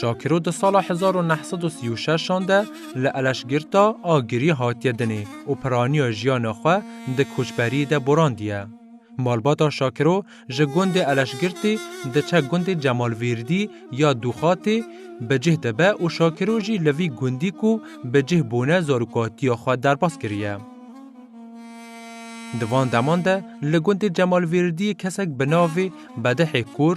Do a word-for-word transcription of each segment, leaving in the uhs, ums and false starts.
Şakiro di sala hezar û neh sed û sî û şeşan de li Eleşgirta Agirî hatiye dinê û piraniya jiyana xwe di koçberiyê de borandiye. Malbata Şakiro ji gundê Eleşgirtê diçe gundê Cemalvêrdî ya Dûxatê bi cih dibe û Şakiro jî li vî gundî ku bi cih bûne zarokatiya xwe derbas kiriye. Di van deman de li gundê Cemalvêrdiyê kesek bi navê Bedihê Kûr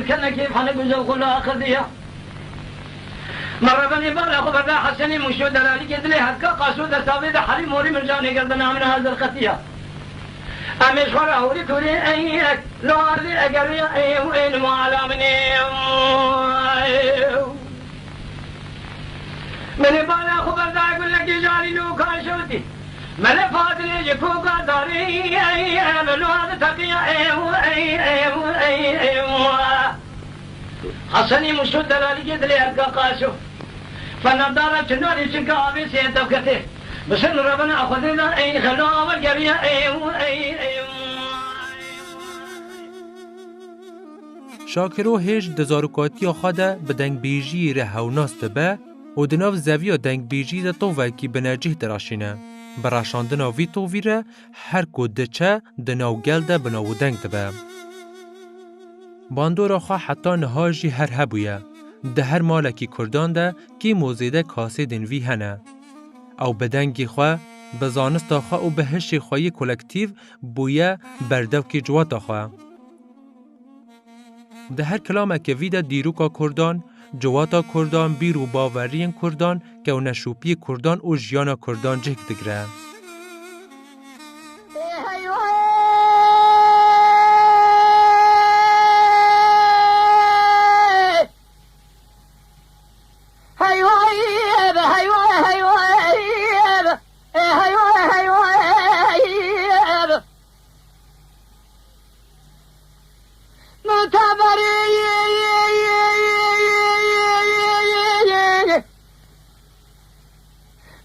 dikene kêf, hane güzel xula axir diya. Merrebenê bala xwe berda Hesenê Mûşo, delalikê dilê hetka qaso, destavê de herî morî mircanê gerdena min hazir qetiya. Em ê ji xwe re hûrî tûrî ey ek, lo ardî eger ya ey û ey nima ala min ê. Min ê bala xwe berda gulekî jarî lo kaşotî. Mele Fadilê ji koka darê ey, em lo ardî teqiya ey û ey, ey û ey, ey û. Hesenî Mûşo delalikê dilê hetka qaşo. Fenerdara çinarî çinka avê sê tevketê. Bi ser miravana Xwedê de ey xelo awer geriya ey û ey, ey û. Şakiro hêj di zarokatiya xwe de bi dengbêjiyê re hewnas dibe û di nav zeviya dengbêjiyê de tovekî binecih diraşîne. Bi reşandina vî tovî re her ku diçe di nav gel de bi nav û deng dibe. Bandora xwe heta niha jî her hebûye. Di her malekî Kurdan de kêm û zêde kasêdên vî hene. Ew bi dengê xwe, bi zanista xwe û bi hişê xwe yê kolektîv bûye berdevkê ciwata xwe. Di her kilameke vî de dîroka Kurdan, ciwata Kurdan, bîr û baweriyên Kurdan, kewneşopiyê Kurdan û jiyana Kurdan cih digire.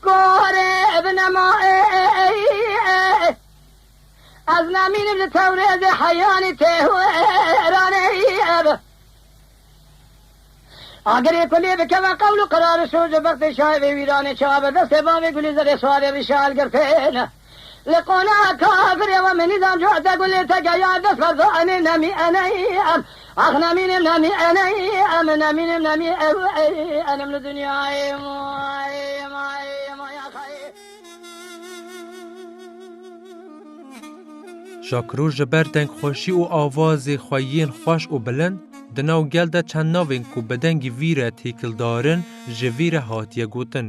Gorê binema, ez nemînim li tewrê zê heyanî tê û êranê ev. Agirê kulê bikeve qewl û qerar û soz û bextê şahê vê wîranê çawa be destê bavê gulê zerê suarê rîşa hilgirtêne. Li qona kafirê we min nîzan cuh te gulê te geya dest berdo enê nemî eney em. Ax nemînim nemî eney em, nemînim nemî ew ey enim li dinyayê. May, may, may, axay. Şakiro ji ber dengxweşî û avazê xwe yên xweş û bilind, di nav gel de çend navên ku bi dengî vî re têkildar in, ji vî re hatiye gotin.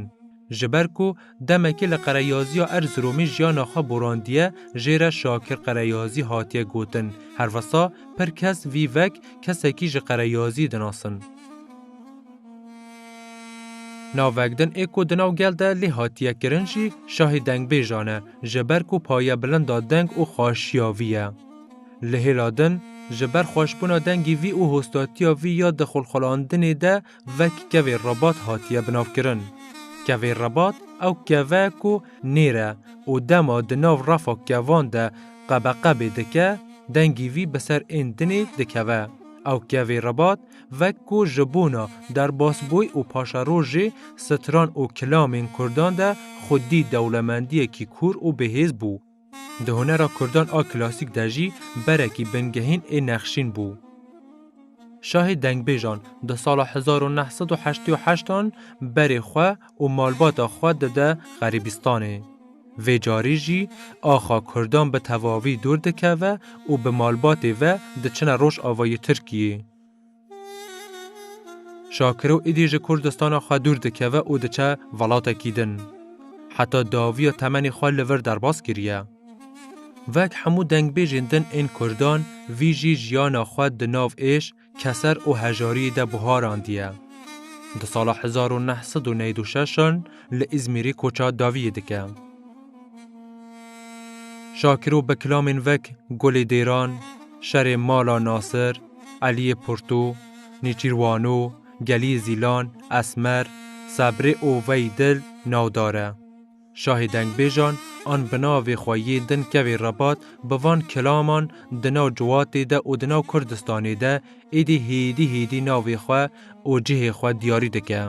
Ji ber ku demekê li qereyaziya Erziromê jiyana xwe borandiye, jê re Şakir Qereyazî hatiye gotin. Herwesa pir kes vî vek kesekî ji qereyazî dinasin. Navek din ê ku di nav gel de lê hatiye kirin jî şahê dengbêjan e, ji ber ku paye bilind a deng û xweşiya vî ye. Li hêla din, ji ber xweşbûna dengê vî û hostatiya vî ya di xulxulandinê de vek kevê rebat hatiye binavkirin. Kevê Rebat ew keve ku nêr e û dema di nav refa kevan de qebeqebê dike, dengî vî bi ser ên dinê dikeve. Ew kevê Rebat, wek ku ji bona derbasbûyî û paşerojê stran û kilamên kurdan de xwedî dewlemendiyekî kûr û bihêz bû. Di hunera kurdan a klasîk de jî berekî bingehîn ê nexşîn bû. Şahê dengbêjan di sala hezar û neh sed û heştê û heşt an berê xwe û malbata xwe dide Xerîbistanê. Vê carî jî axa kurdan bi tevavî dûr dikeve û bi malbatê ve diçine Rojavayê Tirkiyê. Şakiro êdî ji Kurdistana xwe dûr dikeve û diçe welatekî din. Heta dawiya temenê xwe li vir derbas kiriye. Wek hemû dengbêjên din ên kurdan, vî jî jiyana xwe di nav êş, keser û hejariyê de buharandiye. Di sala hezar û neh sed û newid û şeş an li Îzmîrê koça dawiyê dike. Şakiro bi kilamên wek Gulê Dêran, Şerê Mala Nasir, Eliyê Purtû, Nêçîrwano, Geliyê Zîlan, Esmer, Sebrê û Wey Dil navdar e. Şahê dengbêjan an bi navê xwe yê din Kevê Rebat bi van kilaman di nav ciwatê de û di nav Kurdistanê de êdî hêdî hêdî navê xwe û cihê xwe diyarî dike.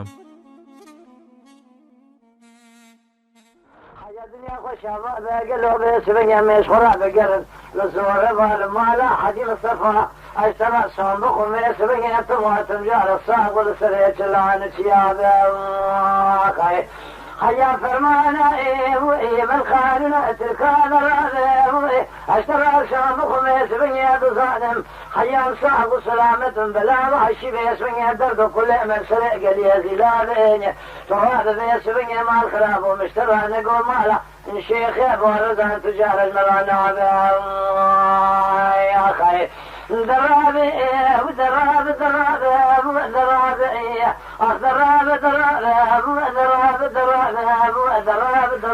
Heya dinya xweşa va be, gelo bê sibinê mêş xwe ra bigerin. Li zore va li mala Hecî Mistefa, eştera şan bixwime sibinê tim wa tim cara sağ ol serê çilan çiya be. Xay. Heya fermana ê û ê min xanûna Tirkan ra be û ê eştera şan bixwime sibinê dizanim. Heya sağ û selamet in bela ve haşî be sibinê derd û kulê min serê geliyê zîla be. Tu radibê sibinê mal xirab û miştera nego mala şêxê barizan tu carij mela nabe. Ay, axay. Derabe, derabe, derabe, derabe, ah, derabe, derabe, derabe, derabe, derabe, derabe,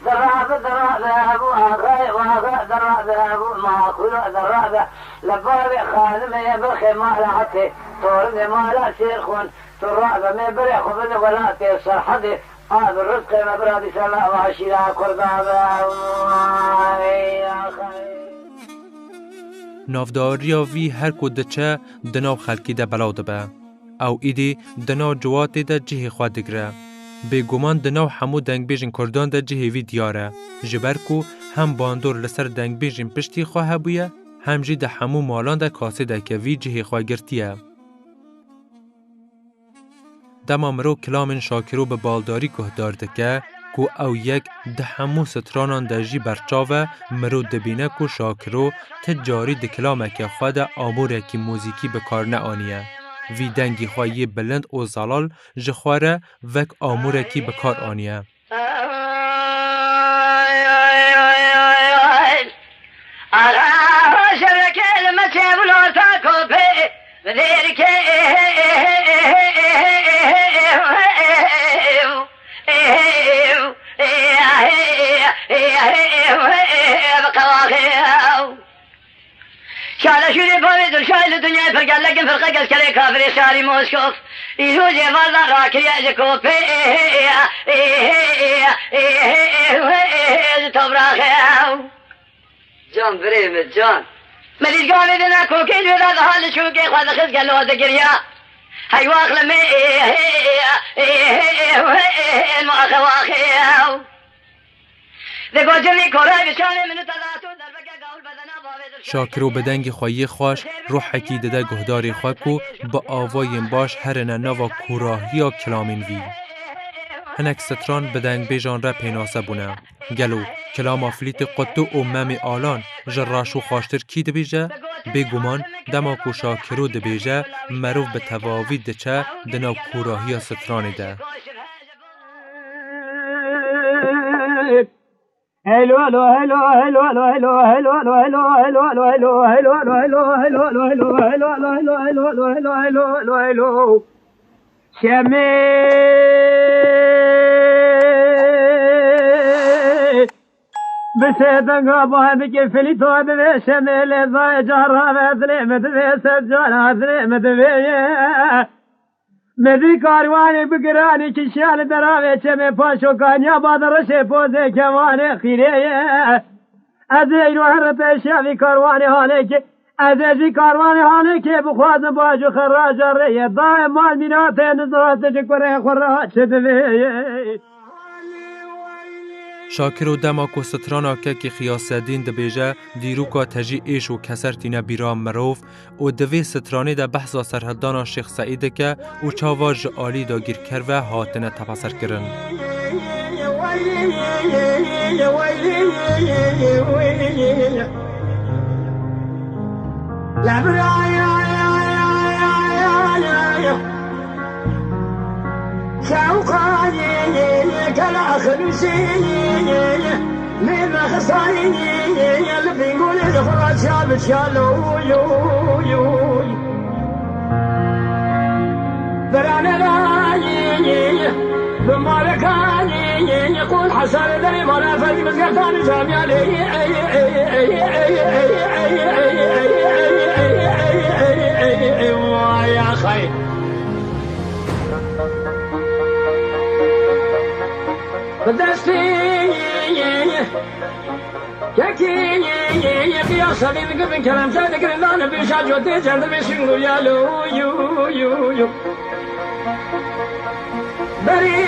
derabe, derabe, axay, axay, derabe, maxulo, derabe. Li bavê xanimê birxê mala hekê, tornê mala sêrxon, Tu rademê berê xwe bin welatê Serhedê, a bi rizqê me bira dîse me ev aşîra Kurda be. Ay, axay. Navdariya vî her ku diçe di nav xelkî de belav dibe. Ew îdî di nav ciwatê de cihê xwe digire. Bêguman di nav hemû dengbêjên Kurdan de cihê vî diyar e. Ji ber ku hem bandor li ser dengbêjên piştî xwe hebûye, hem jî di hemû malan de kasedeke vî cihê xwe girtiye. Dema mirov kilamên Şakiro bi baldarî guhdar dike, ku ew yek di hemû stranan de jî berçav e, mirov dibîne ku Şakiro ti carî di kilameke xwe de amûrekî muzîkî bi kar neaniye. Vî dengî xwe yê bilind û zelal ji xwe re wek amûrekî bi kar aniye. Şale şûrê bavê Dilşahî li dinyayê pir gelek in, firqek eskerê kafirê şarî Moskov. Îro cêvaza rakiriye ji kopê ji tobraxê. Can birê min, can. Min dît gavê dina kokê li wê de diha li çûkê xwe dixist gelo digiriya. Hey wax li me ma axe waxê. Şakiro bi dengê xwe yê xweş ruhekî dide guhdarê xwe ku bi avayên baş herine nava kûrahiya kilamên vî. Hinek stran bi dengbêjan re pênase bûne. Gelo kilama flîtê Qutû û Memê Alan ji reş û xweştir kî dibêje? Bêguman dema ku Şakiro dibêje, merov bi tevavî diçe di nav kûrahiya stranê de. Şemê bi sê denga bahê bike filîto divê şemê lê zayê cara ve dilê min divê sed cara dilê min divê ye. Min vî karwanê bi giranî kişiya li deravê çemê paşokaniya badiriş ê pozê kevanê xîrê ye. Ez ê îro here pêşiya vî karwanê halêkê. Ez ê jî karwanê halêkê bixwazim bajo xeraja rê ye. Dayê mal mîratê nizra tu ji kurê xwe re çi divê. Şakiro dema ku strana Kekî Xiyasedîn dibêje, dîroka te jî êş û keser tîne bîra mirov û di vê stranê de behsa serhildana Şêx Seîd dike û çawa ji alî dagîrker ve hatine tepeserkirin. Bi destê Kekî Xiyasedîn digirin, kerem te digirin, dane pêşa cotê cerdimê şingû ya lo, yo, yo, yo. Berî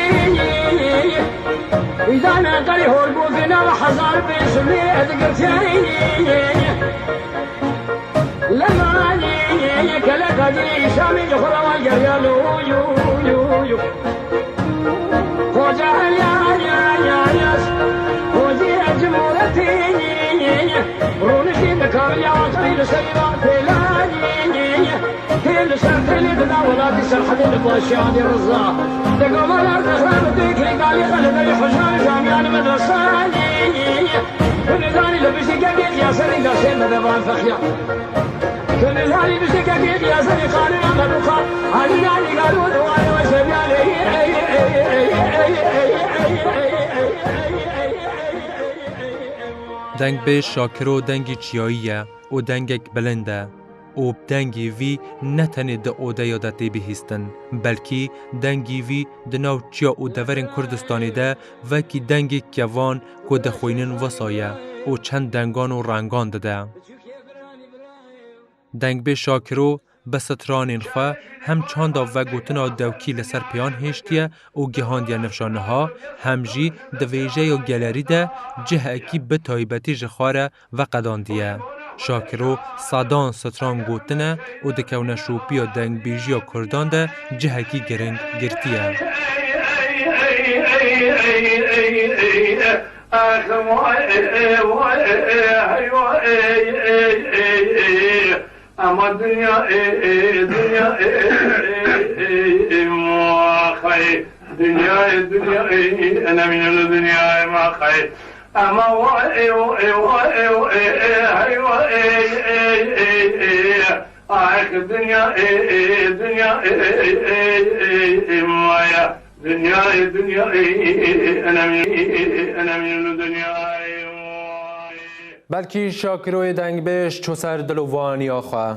îdane qerî hol bû, vê nava hezar pêşimê digirtiyayî. Lemanî kele Kadirî Şamî ji xwe re wan geriya lo, yo, yo, yo. Xoca ya, ya, ya, ya. Xocî ez ji moretî. Rûnişî bi kamiliya aqilî li serî van têlanî. Tê li ser têlê dida welatî serhedê li başiya Alî Riza. Dega mala Zehra bi dê kêgalî xelebeyî hejra li camiyanî medresanî. Tu nizanî li bijî kekê Xiyasedîn da sê medevan fexiya. Tu nizanî bijî kekê Xiyasedîn xanî Mehmed û xan. Alî nîgarû duwarê we şebyalê. Dengbêj Şakiro dengî çiyayî ye û dengek bilind e û bi dengê vî ne tenê di odeya de tê bihîstin, belkî dengê vî di nav çiya û deverên Kurdistanê de wekî dengê kevan ku dixwînin wisa ye û çend dengan û rengan dide. Dengbêj Şakiro bi stranên xwe hem çanda vegotina dewkî li ser pêyan hêştiye û gihandiye nifşa niha, hem jî di vêjeya gelerî de cihekî bi taybetî ji xwe re veqedandiye. Şakiro sedan stran gotine û di kewneşopiya dengbêjiya Kurdan de cihekî giring girtiye. Ax, vay, ê, ê, vay, ê, ê, hey, vay, ê, ê, ê, ê, ê. Ama dinya, ê, ê, dinya, ê, ê, ê, ê, ê, ma xey. Dinya, ê, dinya, ê, ê, enemîne li dinya, ê, ma xey. Ama vay, ê, vay, ê, vay, ê, vay, ê, ê, hey, vay, ê, ê, ê, ê. Ax, dinya, ê, ê, dinya, ê, ê, ê, ê, ê, maya. Dinyayê, dinyayê, enemî, enemî li dinyayê. Belkî Şakiroyê dengbêj çû ser dil û vaniya xwe.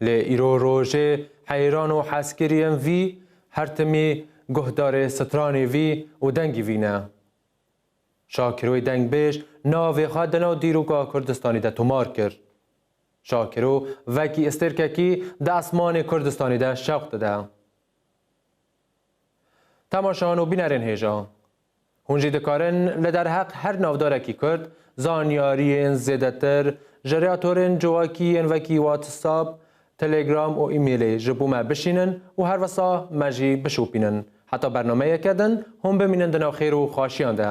Lê îro rojê heyran û hezkiriyên vî her timî guhdarê stranê vî û dengî vî ne. Şakiroyê dengbêj navê xwe di nav dîroka Kurdistanê de tomar kir. Şakiro wekî stêrkekî di esmanê Kurdistanê de şewq dide. Temaşevan û bînerên hêja, hûn jî dikarin li derheq her navdarekî Kurd zanyariyên zêdetir ji rêya torên civakî yên wekî WhatsApp, Telegram û e-mailê ji bo me bişînin û her wisa me jî bişopînin. Heta bernameyeke din, hûn bimînin di nav xêr û xweşiyan de.